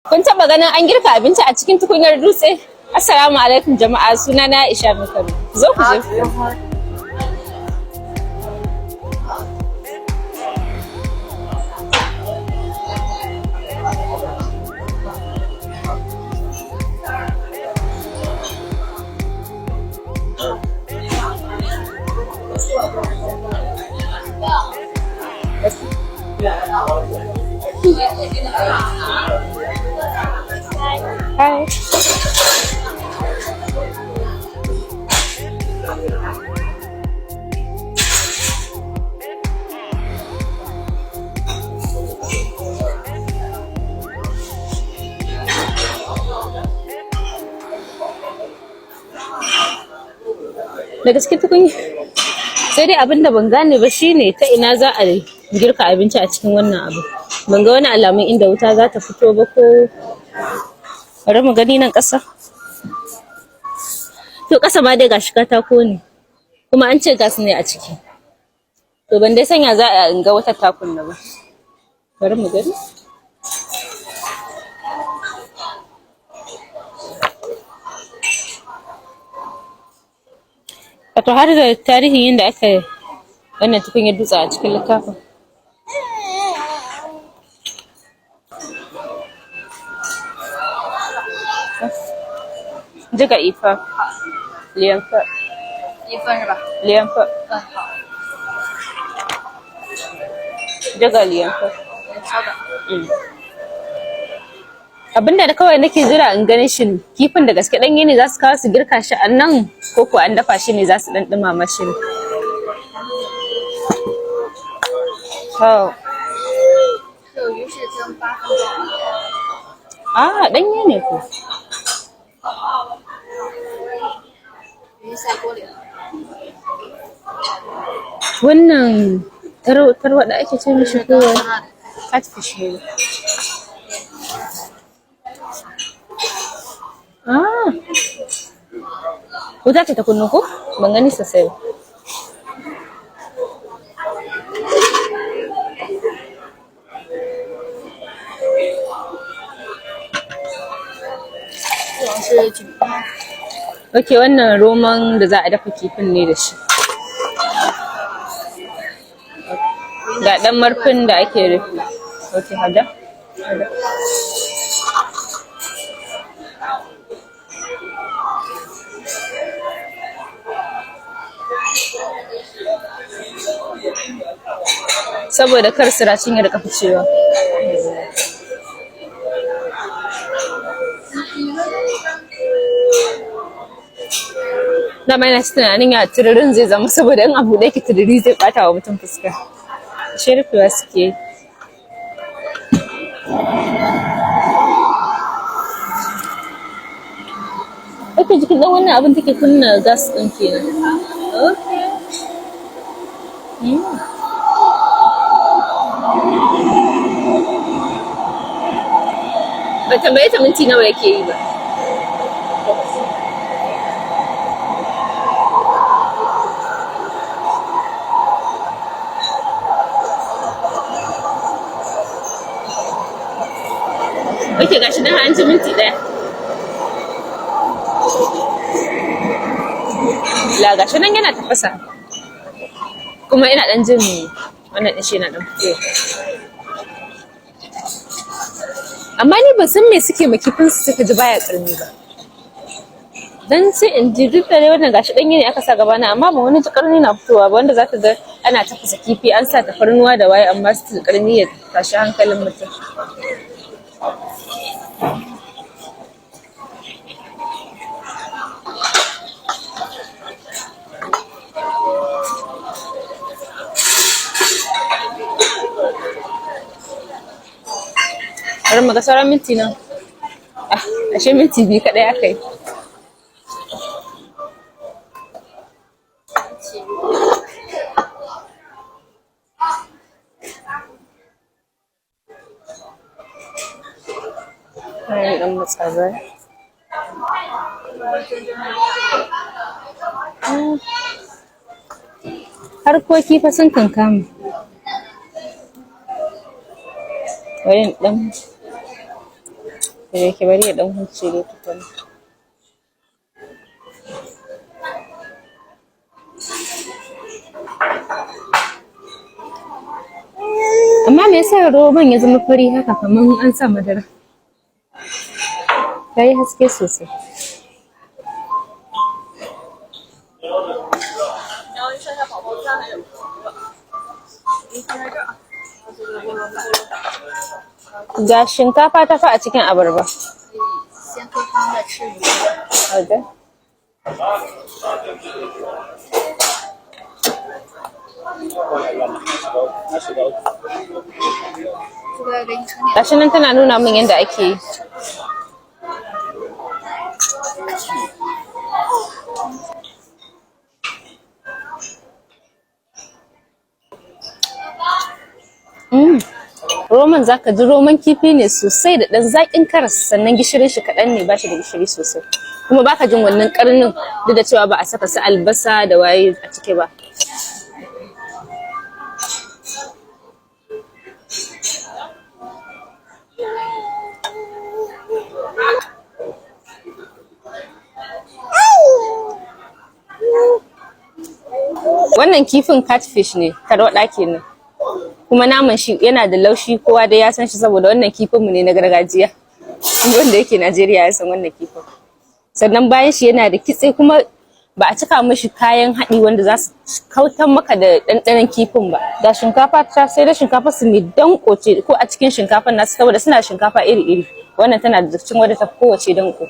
Kun taɓa ganin an girka abinci a cikin tukunyar dutse? Assalamu alaikum jama'a, suna na Aisha Mikalu. Zo ku je ku. Hi. Daga cikin tukunya, sai dai abin da ban gane ba shine ta ina za a girka abinci a cikin wannan abu. Ban ga wani alamun inda wuta za ta fito ba, ko bari mu gani nan ƙasa. To, ƙasa ma dai gashi katako ne, kuma an ce gas ne a ciki. To, ban dai sanya za a ga wutar ta kunna ba. Bari mu gani. Wato har da tarihin yadda aka yi wannan tukunyar dutse a cikin littafin. 这个一份，两份。一份是吧？两份。嗯，好。这个两份。稍等。嗯。Abinda da kawai nake jira in gani, shin kifin da gaske ɗanye ne za su kawo su girka shi a nan, ko ko an dafa shi ne za su ɗan ɗumama shi ne? To. 这个鱼是蒸8分钟。 Ah, ɗanye ne ko? 鱼下锅里了。 Wannan tarwaɗa ake ce mishi ko catfish ne? Ah. Wuta ce ta kunnu ko? Ban gani sosai ba. 这种是菌汤。 Ok, wannan roman da za a dafa kifin ne da shi. Ga ɗan marfin da ake rufe. Ok, hada. Hada. Saboda kar siracin ya rika ficewa. Dama ina tunanin ya tururin zai zama, saboda in abu da yake tururi zai bata wa mutum fuska. Ashe rufewa suke yi. Ok, jikin ɗan wannan abin take kunna gas ɗin kenan. Okay. Ba tambaye ta minti nawa yake yi ba. Ok, gashi nan an ci minti ɗaya. La, gashi nan yana tafasa. Kuma ina ɗan jin wannan ɗin shi yana ɗan fitowa. Amma ni ban san me suke ma kifin su suka ji baya ƙarni ba. Dan sai in ji duk da dai wannan gashi ɗanye ne aka sa gabana, amma ba wani ji ƙarni na fitowa ba, wanda zaka ga ana tafasa kifi an sa tafarnuwa da waye, amma su ƙarni ya tashi hankalin mutum. Bari mu ga sauran minti nan. Ah, ashe minti 2 kaɗai aka yi. Ai, ɗan matsa baya. Harkoki fa sun kankama. Bari in ɗan Da yake bari ya ɗan huce dai tukuna. Amma me yasa roman ya zama fari haka kamar an sa madara? Ya yi haske sosai. 然后剩下宝宝餐还有你放在这儿啊。 Ga shinkafa ta fa a cikin abarba. 可以先喝汤再吃鱼。 好的。 这个给你盛点。 Gashi nan tana nuna min yadda ake yi. Mm. Roman zaka ji roman kifi ne sosai da ɗan zaƙin karas, sannan gishirin shi kaɗan ne, bashi da gishiri sosai. Kuma baka jin wannan ƙarnin duk da cewa ba a saka su albasa da waye a ciki ba. Wannan kifin catfish ne, tarwaɗa kenan. Kuma naman shi yana da laushi, kowa dai ya san shi saboda wannan kifin mu ne na gargajiya. Wanda yake Najeriya ya san wannan kifin. Sannan bayan shi yana da kitse, kuma ba a cika mishi kayan haɗi wanda za su kautar maka da ɗanɗanon kifin ba. Da shinkafa ta sai da shinkafa su mai danƙo ce ko a cikin shinkafar nasu, saboda suna shinkafa iri-iri. Wannan tana da cikin wadda ta fi kowace danƙo.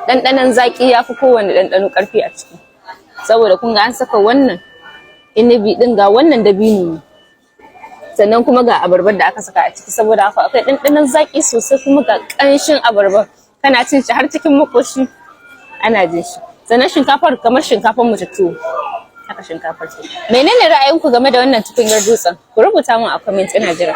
Ɗanɗanon zaƙi ya fi kowane ɗanɗano ƙarfi a ciki, saboda kun ga an saka wannan inibi ɗin, ga wannan dabino ne, sannan kuma ga abarbar da aka saka a ciki. Saboda haka akwai ɗanɗanon zaƙi sosai, kuma ga ƙanshin abarbar kana cin shi har cikin makoshi ana jin shi. Sannan shinkafar kamar shinkafar mu ta tuwo haka shinkafar ce. Menene ra'ayinku game da wannan tukunyar dutsen? Ku rubuta min a comment, ina jira.